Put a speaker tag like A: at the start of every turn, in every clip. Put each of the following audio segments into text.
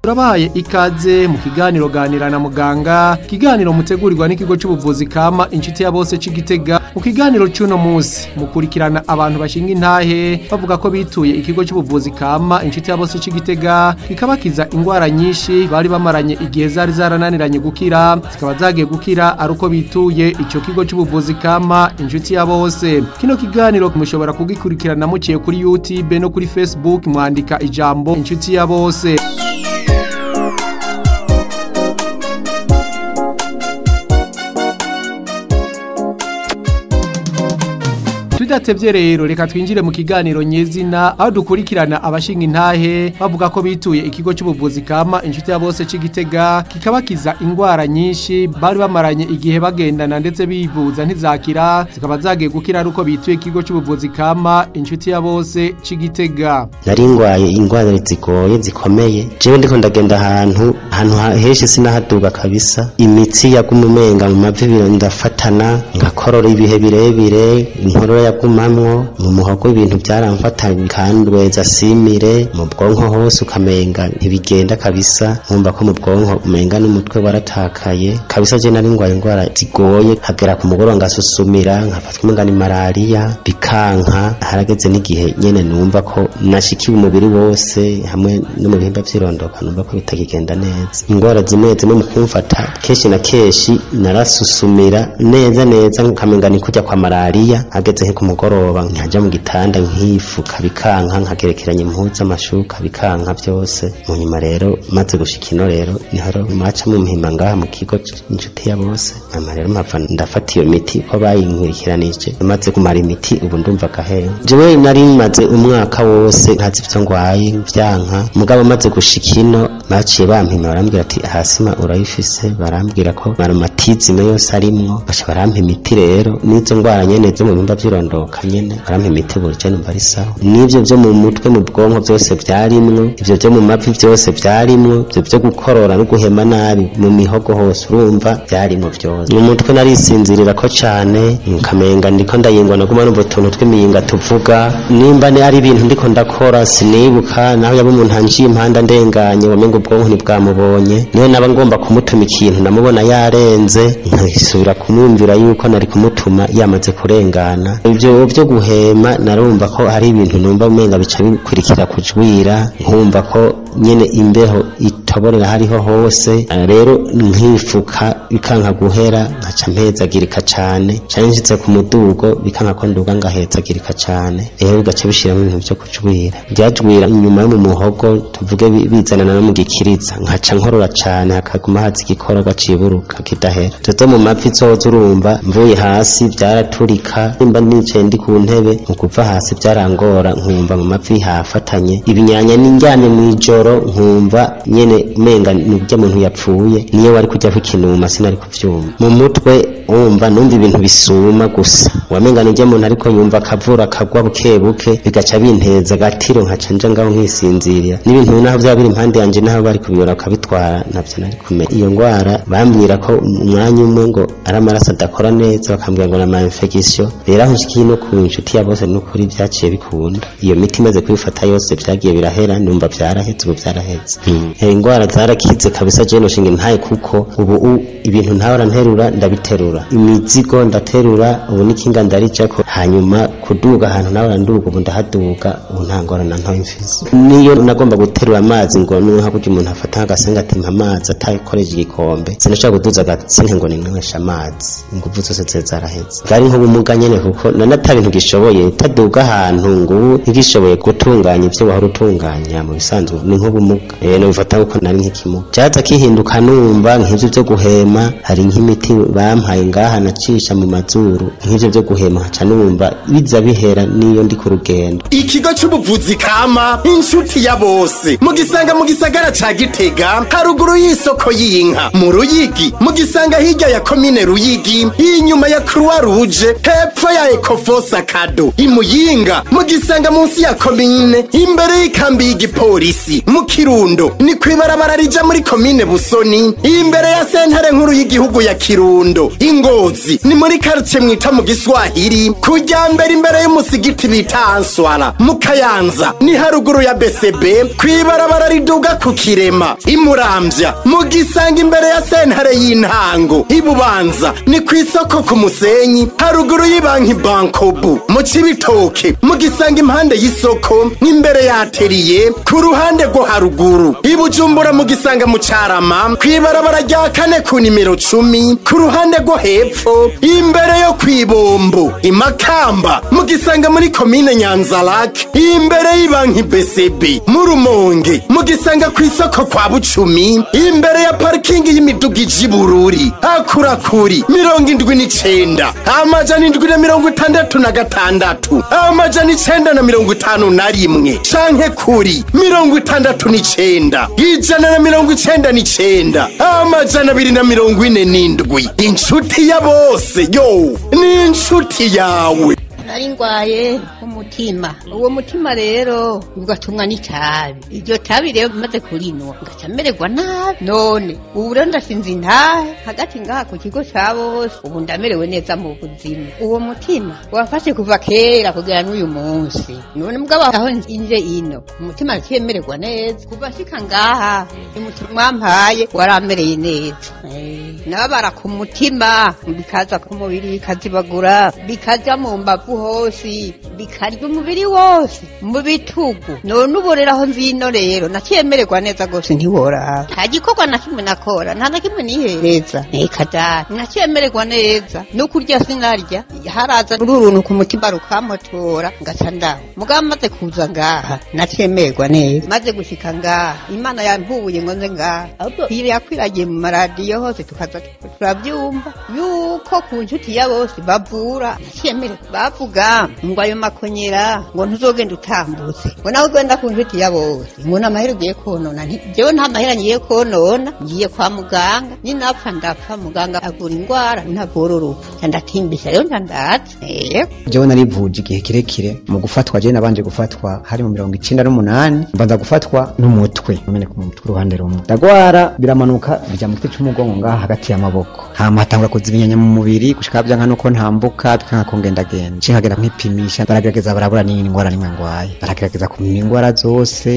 A: Turabaye ikaze mu kiganiro ganira na muganga, kiganiro mutegurirwa n'ikigo c'ubuvuzi kama inshuti ya bose c'Igitega. Mu kiganiro c'uno munsi mukurikirana abantu bashinga intahe bavuga ko bituye ikigo c'ubuvuzi kama inshuti ya bose c'Igitega kikabakiza ingwara nyinshi bari bamaranye igihe zari zarananiranye gukira, zikaba zagiye gukira aruko bituye ico kigo c'ubuvuzi kama inshuti ya bose. Kino kiganiro mushobora kugikurikirana muciye kuri YouTube no kuri Facebook, mwandika ijambo inshuti ya bose. Tudatevye rero reka twinjire mu kiganiro nyezina aho dukurikirana abashinga intahe bavuga ko bituye ikigo c'ubuvuzi kama inshuti ya bose c'Igitega kikabakiza ingwara nyinshi bari bamaranye igihe bagendana ndetse bivuza ntizakira, zikaba zagiye gukira aruko bituye ikigo c'ubuvuzi kama inshuti ya bose c'Igitega.
B: Nari ngwaye ingwara zigoye zikomeye, jewe ndiko ndagenda ahantu henshi sinahaduga kabisa, imitsi yaguma umenga mu mavi ndafatana, ngakorora ibihe birebire, inkorora yagumamwo mu muhogo, ibintu byaramfata bikandweza simire mu bwonko hose ukamenga ntibigenda kabisa, nkumva ko mu bwonko umenga n'umutwe waratakaye kabisa. Je nari ngwaye ingwara zigoye, hagera ku mugoroba ngasusumira, nkafatwa umenga ni malaria bikanka. Harageze n'igihe nyene numva ko nashikiwe umubiri wose hamwe no mu bihimba vy'irondoka, numva ko bitakigenda neza. Ingwara zimwe zimwe mu kumfata kenshi na kenshi narasusumira neza neza nkamenga ni kujya kwa malaria, hageze ku mugoroba nkaja mu gitanda nkifuka bikanka, nkagerekeranya impuzu amashuka bikanka byose. Mu nyuma rero maze gushika ino rero niho maca mu mpima ngaha mu kigo inshuti ya bose, mama rero mpava ndafata iyo miti ko bayinkurikiranije, maze kumara imiti ubu ndumva gahewe. Jewe nari maze umwaka wose ntazi ivyo ngwaye vyanka, mugabo maze gushika ino baciye bampima barambwira ati hasima urayifise, barambwira ko aromatizime yose arimwo, baca barampa imiti rero n'izo ngwara nyene zo mu bihimba vy'irondoka nyene barampa imiti buri numva ari sawa. N'ivyo vyo mu mutwe mu bwonko vyose vyarimwo, ivyo vyo mu mavi vyose vyarimwo, ivyo vyo gukorora no guhema nabi mu mihogo hose urumva vyarimwo vyose. Mu mutwe narisinzirira ko cane, nkamenga ndiko ndayingwa, naguma numva utuntu tw'imiyinga tuvuga, nimba ni ari ibintu ndiko ndakora sinibuka, naho yaba umuntu anciye impanda ndenganye wamenga ubwonko ntibwamubonye, niyo naba ngomba kumutuma ikintu namubona yarenze nkasubira kumwumvira yuko nari kumutuma yamaze kurengana. Ivyo byo guhema narumva ko hari ibintu numva umenga bica bikurikira kujwira, nkumva ko nyene imbeho itoborera hariho hose, rero nkifuka bikanka guhera, nkaca mpezagirika cane cane, nshitse ku mudugo bikanka ko nduga ngahezagirika cane, rero bigaca bishiramo ibintu vyo kujwira, byajwira inyuma yo mu muhogo tuvuge bizanana no mu gikiriza, nkaca nkorora cane hakaguma haza igikororwa ciburuka kidahera. Tuzo mu mavi zoza urumva mvuye hasi byaraturika, nimba nicaye ndi ku ntebe mu kuva hasi byarangora, nkumva mu mavi hafatanye ibinyanya, n'indyamye mw'ijoro nkumva nyene umenga nubyo muntu yapfuye, niyo wari kujya kukinuma sinari kuvyumva. Mu mutwe umva numva ibintu bisuma gusa, wamenga nujya muntu ariko yumva akavura kagwa buke buke, bigaca binteza gatiro nkaca nja ngaho nkisinzirira, n'ibintu naho byaba biri impande yanje naho bari kubiyora bakabitwara navyo nari kumenya. Iyo ngwara bambwira ko umwanya umwe ngo ari amaraso adakora neza, bakambwira ngo na infection. Rero aho nshikiye no ku inshuti ya bose n'ukuri byaciye bikunda, iyo miti imaze kuyifata yose byagiye birahera, numva byarahetse ubu byarahetse. Ingwara zarakize kabisa, je noshinga ntaye kuko ubu ibintu ntahora nterura ndabiterura, imizigo ndaterura ubu n'ikinga ndarijako, hanyuma kuduga ahantu nahora nduga ubu ndahaduga, ubu nta ngorane ntoya mfise. Niyo nagomba guterura amazi ngo niho hakurya umuntu afata agasenga atimpa amazi atakoresheje igikombe, sinashobora kuduza agasenga ngo ninyweshe amazi, inguvu zose zaraheze. Bwari nk'ubumuga nyene kuko nana bintu gishoboye taduga ahantu ngo ntigishoboye gutunganya ivyo wahora utunganya mu bisanzwe, ni nk'ubumuga rero bifata kuko nari nk'ikimuga. Cyaza kihinduka numva nk'ivyo vyo guhema, hari nk'imiti bampaye ngaha nacisha mu mazuru, nk'ivyo vyo guhema nkaca numva biza bihera niyo ndi ku rugendo.
C: Ikigo c'ubuvuzi kama inshuti ya bose mugisanga mu gisagara ca Gitega haruguru y'isoko y'inka mu Ruyigi, mugisanga hirya ya komine Ruyigi inyuma ya Croix Rouge hepfo ya Ecofosa Kado imuyinga, mugisanga munsi ya komine imbere y'ikambi y'igipolisi mu Kirundo ni kwibarabara rija muri komine Busoni imbere ya sentare nkuru y'igihugu ya Kirundo. Ingozi ni muri quartier mwita mu Giswahili, kujya mbere imbere y'umusigiti bita Answara. Mu Kayanza ni haruguru ya BCB kwibarabara riduga ku Kirema. Imuramvya mu Gisanga imbere ya sentare y'intango. Ibubanza ni kwisoko ku Musenyi haruguru y'ibanki Bankobu. Mu Cibitoke mu Gisanga impande y'isoko n'imbere ya atelier ku ruhande rwo haruguru. Ibujumbura mu Gisanga mu Carama kwibarabara rya kane ku nimero 10 ku ruhande rwo hepfo imbere yo kwibombo. Imakamba mu Gisanga muri komine Nyanzalak imbere y'ibanki BCB. Mu Rumonge mu Gisanga kwisoko kwa Bucumi imbere ya parking y'imiduga ij'ibururi. Akurakuri 79 766 951 canke kuri 69 199 247. Inshuti ya bose yo ni inshuti yawe.
D: Nari ngwaye umutima, uwo mutima rero ugatumwa n'itabi. Iryo tabi rero maze kurinwa ngaca mererwa nabi. None ubu rero ndashinze intahe hagati ngaha ku kigo ca bose, ubu ndamerewe neza mu buzima. Uwo mutima wafashe kuva kera kugera n'uyu munsi. None mugabo aho inje ino umutima naciye neza kuva shika ngaha, umutima wampaye waramereye neza. Nababara ku mutima bikaza ku mubiri bikazibagura bikaja mu mbavu hose bikarya umubiri wose mu bitugu. None ubu rero aho nzino rero naciyemererwa neza gose ntiworaba, nta gikorwa na kimwe nakora, nta na kimwe nihereza. Eka da naciyemererwa neza, no kurya sinarya, haraza ururuntu ku mutima rukamotora ngaca ndaho. Mugabo maze kuza ngaha naciyemererwa neza, maze gushika ngaha Imana yampuye ngo nze ngaha, ahubwo yakwiragiye mu maradiyo hose tukaza turavyumva yuko ku nshuti ya bose bavura. Naciyemererwa bavuga ngo ayo makonyera ngo ntuzogenda utambutse, ngo nawe ugenda ku nshuti ya bose ngo n'amahera ugiye konona. Jewe nta mahera ngiye konona, ngiye kwa muganga, ninapfa ndapfa, muganga avura ingwara ntavura urupfu. Ndatimbisha rero ndandaza.
E: Jewe narivuje igihe kirekire mu gufatwa. Je nabanje gufatwa hari mu 98, mbanza gufatwa n'umutwe, umeneka mu mutwe uruhande rumwe, ndagwara biramanuka bija mu giti c'umugongo ngaha hagati y'amaboko, hama hatangura kuzibinyanya mu mubiri gushika byanka nuko ntambuka bikanka kongendagenda. Nkagenda nkipimisha, baragerageza barabura n'ingwara nimwe ngwaye, baragerageza kumenya ingwara zose,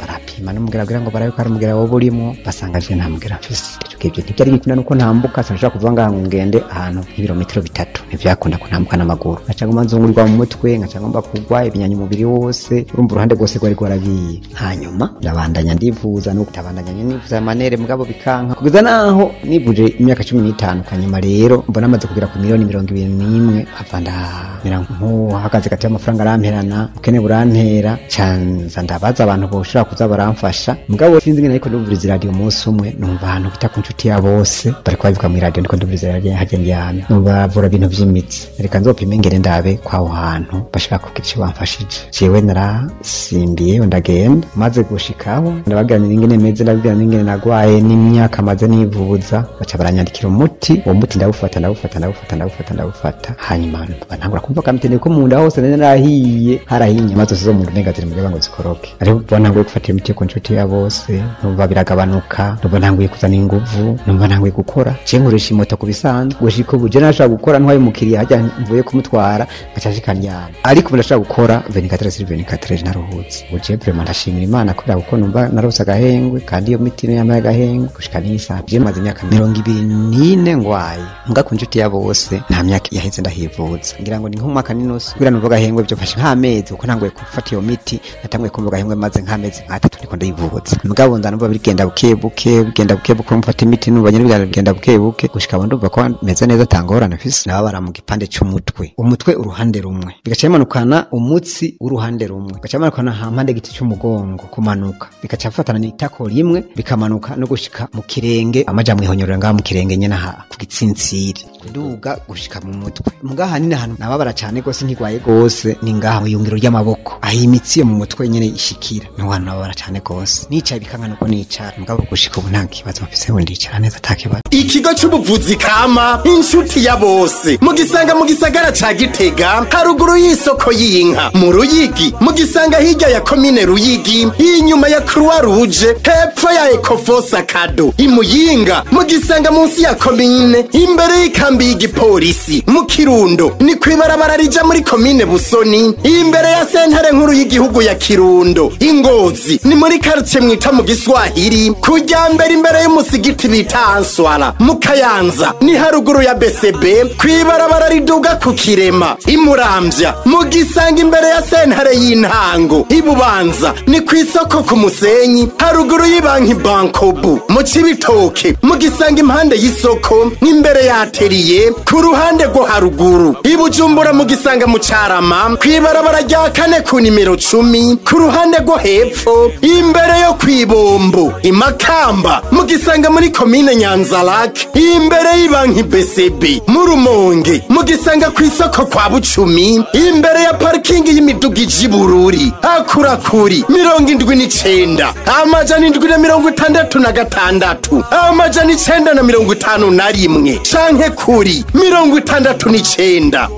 E: barapima n'umugera kugira ngo barabe ko ari umugera woba urimo, basanga je nta mugera mfise. Ico gihe ntivyari bikunda nuko ntambuka, sinashobora kuva ngaha ngo ngende ahantu nk'ibirometero 3, ntivyakunda ko ntambuka n'amaguru. Ngaca nguma nzungurirwa mu mutwe, ngaca ngomba kugwa ibinyanya umubiri wose, urumva uruhande rwose rwari rwaragiye. Hanyuma ndabandanya ndivuza no kutabandanya nivuza manere mugabo bikanka kugeza naho nivuje imyaka 15. Kanyuma rero mbona amaze kugera ku miliyoni 21, hava ndamera nkuhagaze kati y'amafaranga aramperana, ubukene burantera, canza ndabaza abantu boshobora kuza baramfasha. Mugabo sinzi ngene, ariko ndumviriza radio umunsi umwe numva ahantu bita ku nshuti ya bose bariko babivuga mu radio, ndiko ndumviriza radio hajya ndyamye numva bavura ibintu vy'imitsi, reka nzopime ngere ndabe kwaho hantu bashaka kugira ico bamfashije. Jewe narasimbiye ndagenda, maze gushikaho ndabaganira ingene meze, ndababwira n'ingene nagwaye n'imyaka maze nivuza, baca baranyandikira umuti. Uwo muti ndawufata ndawufata ndawufata ndawufata ndawufata, hanyuma ntangura kumva kamitene ko munda hose narahiye, harahiye inyama zose zo mu nda ziri mu ngo zikoroke. Ariko ubwo ntanguye gufata imiti ku nshuti ya bose, numva biragabanuka, numva ntanguye kuzana inguvu, numva ntanguye gukora. Je nkoresha imoto ku bisanzwe gushika ubu je nashobora gukora ntwaye umukiriya hajya mvuye kumutwara ngaca nshika ndyama, ariko ubu ndashobora gukora 24 sur 24 naruhutse. Ubu je vraiment ndashimira Imana kubera kuko numva narose agahengwe, kandi iyo miti niyo yamaye agahengwe gushika n'isaha. Je maze imyaka 24 ngwaye, mbwa ku nshuti ya bose nta myaka yaheze ndahivuza, ngira ngo ni nk'umwaka n'inusu kugira numva agahengwe byofashe nk'amezi, kuko ntanguye gufata iyo miti natanguye kumva agahengwe maze nk'amezi nk'atatu ndiko ndayivuza. Mugabo ndanumva bigenda buke buke, bigenda buke buke, mfata imiti numva nyene bigenda buke buke gushika aho ndumva ko meze neza tangorana mfise. Nababara mu gipande c'umutwe, umutwe uruhande rumwe bigaca bimanukana umutsi uruhande rumwe, bigaca bimanukana hampande giti c'umugongo kumanuka, bigaca bifatana n'itako rimwe bikamanuka no gushika mu kirenge, amaja mwihonyorera ngaha mu kirenge nyene aha ku gitsintsiri kuduga gushika mu mutwe. Mugaha nini ahantu nababara cane gose ntigwaye gose ni ngaha mu yungiro ry'amaboko aho imitsi yo mu mutwe nyene ishikira, niho hantu nababara cane gose, nicaye bikankana uko nicara. Mugabo gushika ubu nta kibazo mfise, ubu ndicara neza ata kibazo.
C: Ikigo c'ubuvuzi kama inshuti ya bose mu Gisanga mu gisagara ca Gitega haruguru y'isoko y'inka. Mu Ruyigi mu Gisanga hirya ya komine Ruyigi inyuma ya Croix Rouge hepfo ya Ecofosa Kado. Imuyinga mu Gisanga munsi ya komine imbere y'ikambi y'ikambi y'igipolisi. Mu Kirundo ni kwibarabara rija muri komine Busoni imbere ya sentare nkuru y'igihugu ya Kirundo. Ingozi ni muri quartier mwita mu Giswahili kujya mbere imbere y'umusigiti bita Answara. Mu Kayanza ni haruguru ya BCB kwibarabara riduga ku Kirema. Imuramvya mu Gisanga imbere ya sentare y'intango. Ibubanza ni kwisoko ku Musenyi haruguru y'ibanki Bankobu. Mu Cibitoke mu Gisanga impande y'isoko n'imbere ya atelier ku ruhande rwo haruguru. Ibujumbura mu Gisanga mu Carama kwibarabara rya kane ku nimero 10 ku ruhande rwo hepfo imbere yo kwibombo. Imakamba mu Gisanga muri komine Nyanzalak imbere y'ibanki BCB. Mu Rumonge mu Gisanga kwisoko kwa Bucumi imbere ya parking y'imiduga ij'ibururi. Akurakuri 79 766 951 canke kuri 69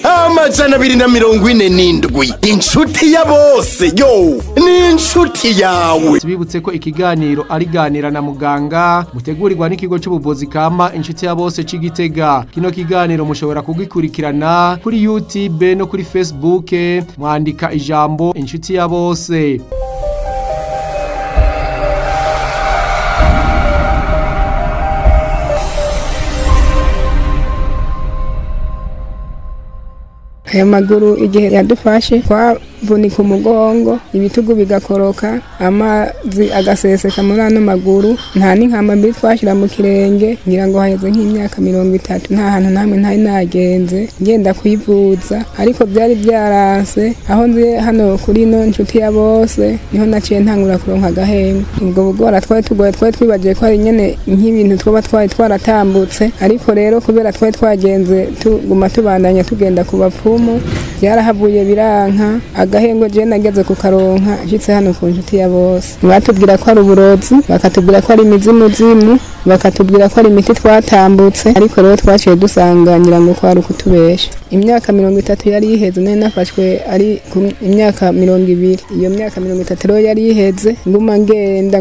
C: 199 247. Inshuti ya bose yo ni inshuti yawe.
A: Tubibutse ko ikiganiro ariganira na muganga mutegurirwa n'ikigo c'ubuvuzi kama inshuti ya bose c'Igitega. Kino kiganiro mushobora kugikurikirana kuri YouTube no kuri Facebook mwandika ijambo inshuti ya bose.
F: Aya maguru igihe yadufashe twavunika umugongo, ibitugu bigakoroka, amazi agaseseka muri ano maguru, nta n'inkamba mbi twashira mu kirenge. Ngira ngo haheze nk'imyaka 30 nta hantu namwe ntari nagenze ngenda kwivuza, ariko byari byaranse. Aho nzi hano kuri no nshuti ya bose niho naciye ntangura kuronka agahembe. Ubwo bugora twari tugoye, twari twibagiye ko ari nyene nk'ibintu twoba twari twaratambutse, ariko rero kubera twari twagenze tuguma tubandanya tugenda ku bapfumu byarahavuye biranka. Agahengwe je nageze kukaronka nshitse hano ku nshuti ya bose. Batubwira ko ari uburozi, bakatubwira ko ari imizimuzimu, bakatubwira ko ari imiti twatambutse, ariko rero twaciye dusanga ngira ngo ko ari ukutubesha. Imyaka 30 yari iheze, nari nafashwe ari imyaka 20. Iyo myaka 30 rero yari iheze, nguma ngenda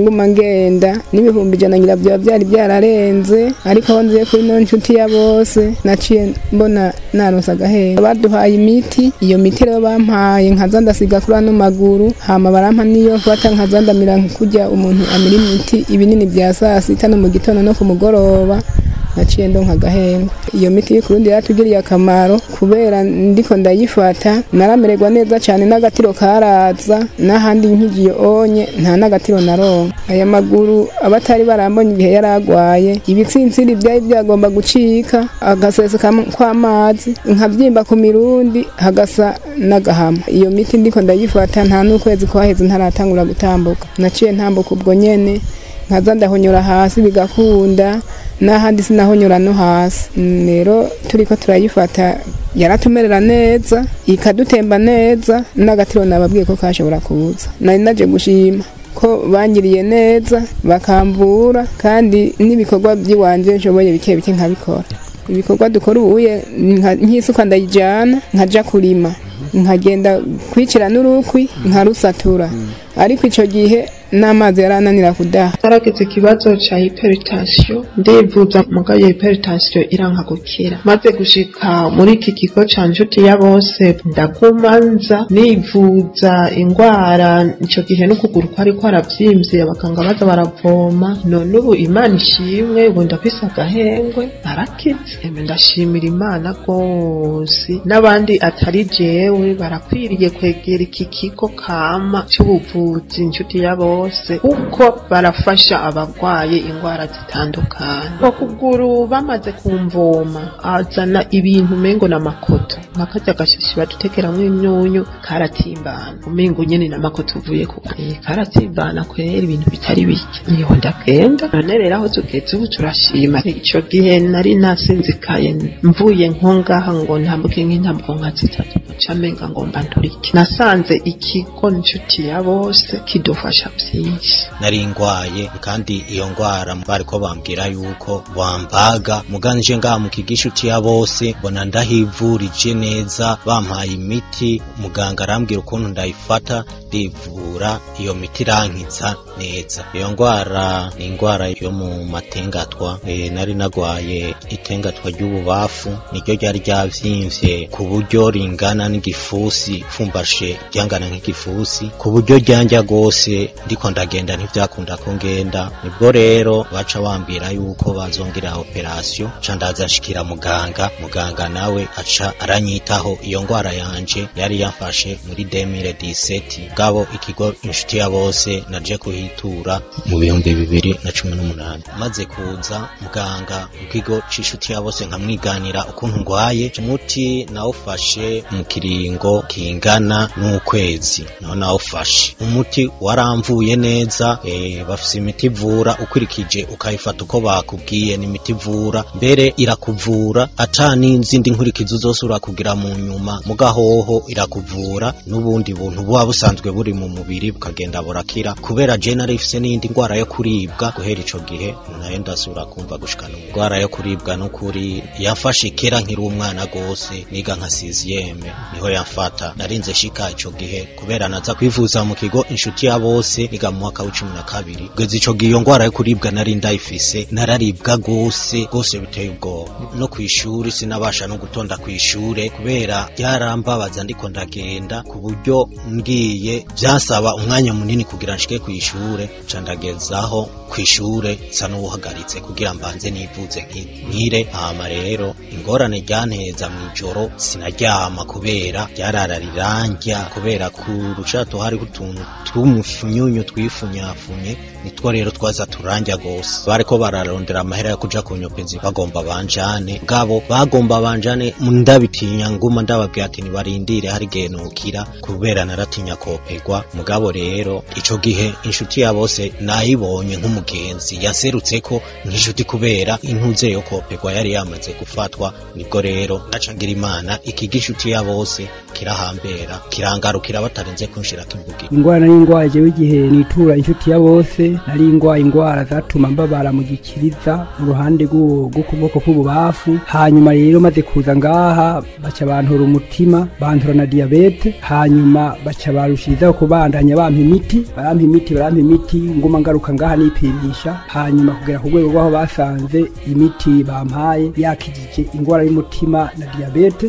F: n'ibihumbi 100 ngira bya byari byararenze, ariko aho nziye kuri no nshuti ya bose naciye mbona naronse agahengwe. Baduhaye imiti, iyo miti rero bampaye nkaza ndasiga kuri ano maguru, hama barampa niyo mfata nkaza ndamira kujya umuntu amira imiti ibinini bya saa sita no mu gitondo no ku mugoroba. Naciye ndonka agahengwe. Iyo miti y'ikurundi yaratugiriye akamaro kubera ndiko ndayifata naramererwa neza cyane, n'agatiro karaza n'ahandi nkigiye onye nta n'agatiro naronka. Aya maguru abatari barambonye igihe yaragwaye, ibitsintsiri byari byagomba gucika, agaseseka kw'amazi, nkabyimba ku mirundi hagasa n'agahama. Iyo miti ndiko ndayifata nta n'ukwezi kwaheze ntaratangura gutambuka. Naciye ntambuka ubwo nyene, nkaza ndahonyora hasi bigakunda, n'ahandi sinahonyora no hasi. Rero turiko turayifata yaratumerera neza, ikadutemba neza, n'agatiro nababwiye ko kashobora kuza. Nari naje gushima ko bangiriye neza bakamvura, kandi n'ibikorwa by'iwanje nshoboye bike bike nkabikora. Ibikorwa dukora ubuye nk'isuka ndayijana nkaja kurima, nkagenda kwicira n'urukwi nkarusatura, ariko ico gihe n'amazi yarananira kudaha.
G: Naragize ikibazo ca hypertension, ndivuza mugayo hypertension iranka gukira. Maze gushika muri iki kigo ca nshuti ya bose ndagumanza nivuza ingwara. Ico gihe n'ukuguru kwari kwaravyimbye, abaganga baza baravoma. None ubu Imana ishimwe, ubu ndafise agahengwe, narakize. Eme ndashimira Imana gose, n'abandi atari jewe barakwiriye kwegera iki kigo kama c'ubuvuzi nshuti ya bose, kuko barafasha abagwaye ingwara zitandukanye. Ukuguru bamaze kumvoma azana ibintu mengo na makoto, nakaja gashashi badutekeramwo imyunyu karatimbana, umengo nyene na makoto uvuye ku karatimbana kwera ibintu bitari bike. Niho ndagenda none rero aho tugeze ubu turashima. Ico gihe nari nasinzikaye mvuye nko ngaha ngo ntambuke nk'intambuko nka zitatu, nca menga ngomba nturike. Nasanze ikigo nshuti ya bose kidufasha vyinshi.
H: Nari ngwaye kandi iyo ngwara bariko bambwira yuko bambaga muganje ngaha mu kigo Inshuti ya Bose, mbona ndahivurije neza, bampaye imiti, muganga arambwira ukuntu ndayifata, ndivura, iyo miti irankiza neza. Iyo ngwara ni ingwara yo mu matengatwa, nari nagwaye itengatwa ry'ububafu, niryo ryari ryavyimvye ku buryo ringana n'igifusi, pfumbashe ryangana nk'igifusi, ku buryo ryanja gose, ndiko ndagenda ntivyakunda ko ngenda. Nibwo rero baca bambwira yuko bazongera operation, ca ndaza nshikira muganga, muganga nawe aca aranyitaho. Iyo ngwara yanje yari yamfashe muri 2017, gabo ikigo Inshuti ya Bose naje kuhitura mu 2018. Maze kuza muganga mu kigo c'Inshuti ya Bose nkamwiganira ukuntu ngwaye, umuti nawufashe mu kiringo kingana n'ukwezi, naho nawufashe umuti waramvuye neza. Bafise imiti ivura ukurikije ukayifata uko bakubwiye, ni imiti ivura mbere irakuvura ata n'izindi nkurikizo zose urakugira mu nyuma, mugahoho irakuvura n'ubundi buntu buba busanzwe buri mu mubiri bukagenda burakira. Kubera je nari ifise n'iyindi ngwara yo kuribwa, guhera ico gihe nayo ndasubira kumva gushika n'ubu. Ingwara yo kuribwa n'ukuri yamfashe kera nkiri umwana gose, niga nka 6e niho yamfata, narinze shika ico gihe kubera naza kwivuza mu kigo Inshuti ya Bose niga mu mwaka w'12. Kugeza ico gihe iyo ngwara yo kuribwa nari ndayifise, nararibwa gose gose biteye ubwoba, no kw'ishuri sinabasha no gutonda kw'ishure kubera byarambabaza ndiko ndagenda, ku buryo ngiye byansaba umwanya munini kugira nshike kw'ishure. Ca ndagezaho kw'ishure nsa n'uwuhagaritse kugira mbanze nivuze nkire. Hama rero ingorane ryanteza mw'ijoro sinaryama kubera ryarara rirandya, kubera ku rucato hariho utuntu tw'umufunyunyu twifunyafunye, nitwo rero twaza turandya gose. Bariko bararondera amahera yo kuja kunyopezi, bagomba banjane, bwabo bagomba banjane, ndabitinya, nguma ndababwira ati nibarindire hari igihe nokira, kubera naratinya kopegwa. Mugabo rero ico gihe Inshuti ya Bose nayibonye nk'umugenzi yaserutseko nk'inshuti, kubera intuze yo kopegwa yari yamaze gufatwa. Nibwo rero naca ngira Imana, ikigo Inshuti ya Bose kirahambera kirangarukira batarenze kunshirako imbugi.
I: Ingwara nari ngwaye jewe igihe nitura Inshuti ya Bose, nari ngwaye ingwara zatuma mbabara mu gikiriza mu ruhande rw'ukuboko k'ububafu. Hanyuma rero maze kuza ngaha baca bantura umutima, bantura na diabete, hanyuma baca barushirizaho kubandanya bampa imiti, barampa imiti, barampa imiti, nguma ngaruka ngaha nipimisha, hanyuma kugera ku rwego rw'aho basanze imiti bampaye yakijije ingwara y'umutima na diabete.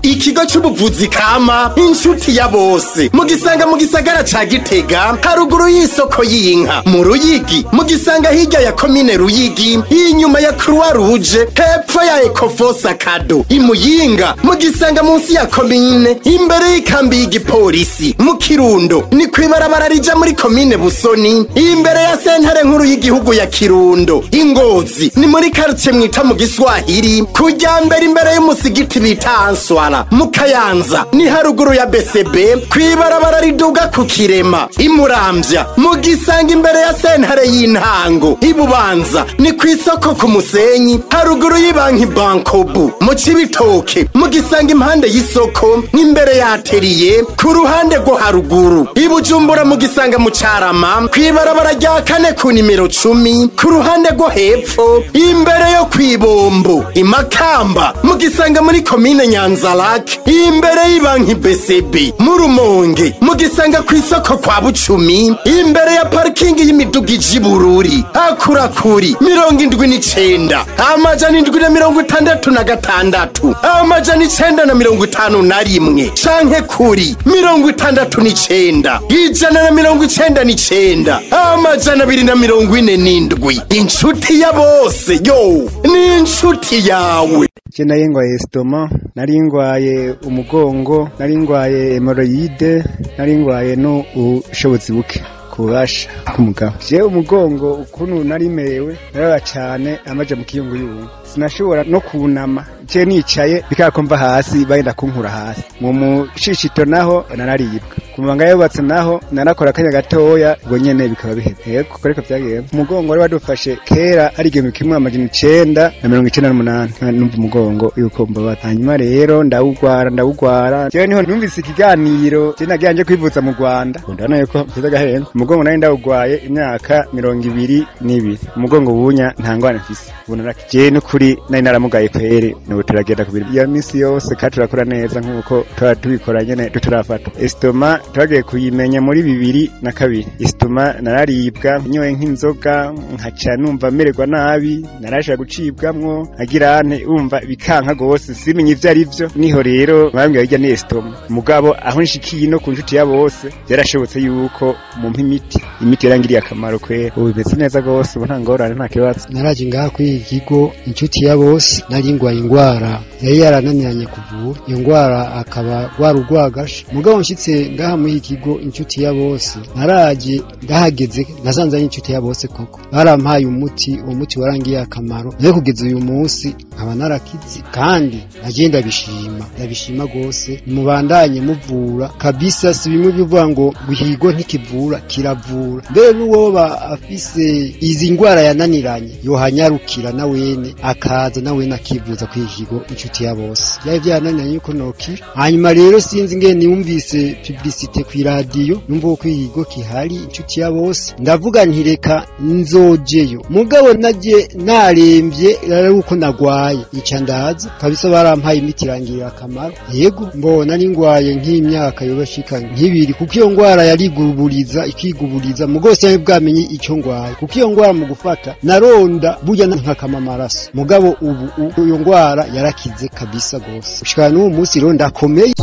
C: Ikigo c'ubuvuzi kama Inshuti ya Bose mugisanga mu gisagara ca Gitega, haruguru y'isoko y'inka, mu Ruyigi mugisanga hirya ya komine Ruyigi, inyuma ya Croix Rouge, hepfo ya Ecofosa Kado. Imuyinga mugisanga munsi ya komine, imbere y'ikambi y'igipolisi. Mu Kirundo ni kwibarabara rija muri komine Busoni, imbere ya sentare nkuru y'igihugu ya Kirundo. Ingozi ni muri quartier mwita mu Giswahili, kujya mbere imbere y'umusigiti bita Answara. Mu Kayanza ni haruguru ya BCB, kwibarabara riduga ku Kirema. Imuramvya mugisanga imbere ya sentare y'intango. Ibubanza ni kwisoko ku Musenyi, haruguru y'ibanki Bankobu. Mu Cibitoke mugisanga impande y'isoko n'imbere ya atelier ku ruhande rwo haruguru. Ibujumbura mugisanga mu Carama, kwibarabara rya kane ku nimero 10 ku ruhande rwo hepfo imbere yo kwibombo. Imakamba mugisanga muri komine Nyanzarake, imbere y'ibanki BCB. Mu Rumonge mugisanga kwisoko kwa Bucumi, imbere ya parking y'imiduga ij'ibururi. Akurakuri 79 766 951 canke kuri 69 199 247. Inshuti ya Bose yo ni inshuti yawe.
J: Je nari ngwaye estomac, nari ngwaye umugongo, nari ngwaye hemorrhoide, nari ngwaye no ubushobozi buke kubasha kumugabo. Je umugongo ukuntu nari merewe naraba cyane amaje mu kiyunguyungu, sinashobora no kunama, je nicaye bikakomva hasi bagenda kunkura hasi. Mu mushishito naho nararibwa. Ku mabanga yubatse naho narakora akanya gatoya, ubwo nyene bikaba biheze. Yego, kuko ariko vyagenze. Umugongo wari wadufashe kera ari 1998, numva umugongo yuko mbabara. Hanyuma rero ndawugwara. Jewe niho numvise ikiganiro, je nagiye nje kwivuza mu Rwanda, ndabona yuko mfite agahengo. Umugongo nari ndawugwaye imyaka 22. Umugongo wunya nta ngwane mfise, ubu je n'ukuri nari naramugaye kwere. Nubu turagenda ku ya misi yose kandi turakora neza nk'uko tuba tubikora nyene tutarafata. Estomac twagiye kuyimenya muri 2002. Estomac nararibwa nyoye nk'inzoga, nkaca numva mererwa nabi, narashaka gucibwamwo agira ante, umva bikanka gose, simenye ivyo ari vyo. Niho rero bambwiye hirya ni estomac. Mugabo aho nshikiye no ku nshuti ya bose, byarashobotse yuko mumpa imiti yarangiriye akamaro kwera. Ubu bimeze neza gose, ubu nta ngorane, nta kibazo.
K: Naraje ngaha kuri iki kigo Inshuti ya Bose, nari ngwaye ingwara yari yarananiranye kuvura. Iyo ngwara akaba rwari urwagasha. Mugabo nshitse ngaha muri iki kigo Inshuti ya Bose, naraje ndahageze nasanze ari Inshuti ya Bose koko. Barampaye umuti, uwo muti warangiye akamaro, nayo kugeza uyu munsi nkaba narakize, kandi nagiye ndabishima, ndabishima gose. Mubandanye muvura kabisa, si bimwe bivuga ngo guhigo ntikivura, kiravura. Mbere n'uwoba afise izi ngwara yananiranye yohanyarukira na wene akaza na wene akivuza kuri iki kigo Inshuti ya Bose. Byari byarananiranye yuko nokira. Hanyuma rero sinzi ngene numvise publicité ku radio, numva ko ikigo kihari Inshuti ya Bose, ndavuga nti reka nzojeyo. Mugabo naje naremvye rero uko nagwaye, ica ndaza kabisa, barampaye imiti irangirira akamaro. Yego, mbona ningwaye nk'imyaka yobashika nk'ibiri, kuko iyo ngwara yariguburiza ikiguburiza, mugabo sinari bwamenye icyo ngwaye, kuko iyo ngwara mu gufata naronda burya nkakama amaraso. Mugabo ubu iyo ngwara yarakize kabisa gose, gushika n'uwo munsi rero ndakomeye.